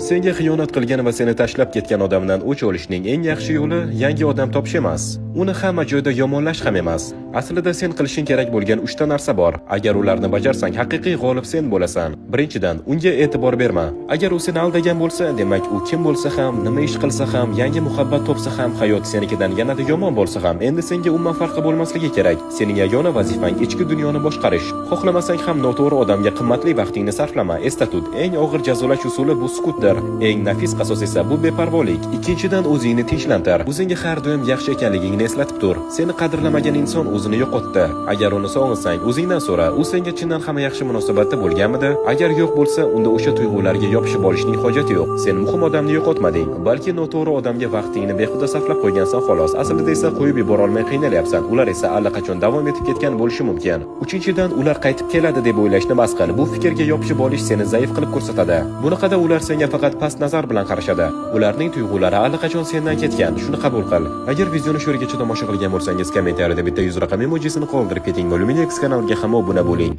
Senga xiyonat qilgan va seni tashlab ketgan odamdan o'ch olishning eng yaxshi yo'li yangi odam topish emas. Uni hamma joyda yomonlash ham emas. Aslida sen qilishing kerak bo'lgan 3 ta narsa bor. Agar ularni bajarsang, haqiqiy g'olib sen bo'lasan. Birinchidan, unga e'tibor berma. Agar u seni aldagan bo'lsa, demak u kim bo'lsa ham, nima ish qilsa ham, yangi muhabbat topsa ham, hayot senikidan yanada yomon bo'lsa ham, endi senga umuman farqi bo'lmasligi kerak. Sening yagona vazifang ichki dunyoni boshqarish. Xohlamasang ham noto'g'ri odamga qimmatli vaqtingni sarflama. Esda tut, eng og'ir jazolash usuli bu sukutdir. Eng nafis qasos esa bu beparvolik. Ikkinchidan, o'zingni tinchlantir. O'zingga har doim yaxshi ekanligingni eslatib tur. Seni qadrlamagan inson o'zini yo'qotdi. Agar uni sog'insang, o'zingdan so'ra, u senga chindan ham yaxshi munosabatda bo'lganmidi? Agar yo'q bo'lsa, unda o'sha tuyg'ularga yopishib olishning hojati yo'q. Sen muhim odamni yo'qotmading, balki noto'g'ri odamga vaqtingni behuda sarflab qo'ygansan, xolos. Aslida esa qo'yib yubora olmay qiynalyapsan. Ular esa allaqachon davom etib ketgan bo'lishi mumkin. Uchinchidan, ular qaytib keladi deb o'ylashni bas qil. Bu fikrga yopishib olish seni zaif qilib ko'rsatadi. Bunaqada ular senga faqat past nazar bilan qarashadi. Ularning tuyg'ulari allaqachon sendan ketgan. Shuni qabul qil. Agar videoni shu yergacha tomosha qilgan bo'lsangiz, kommentariyada bitta 100 raqam emojisini qoldirib keting va Luminex kanaliga ham obuna bo'ling.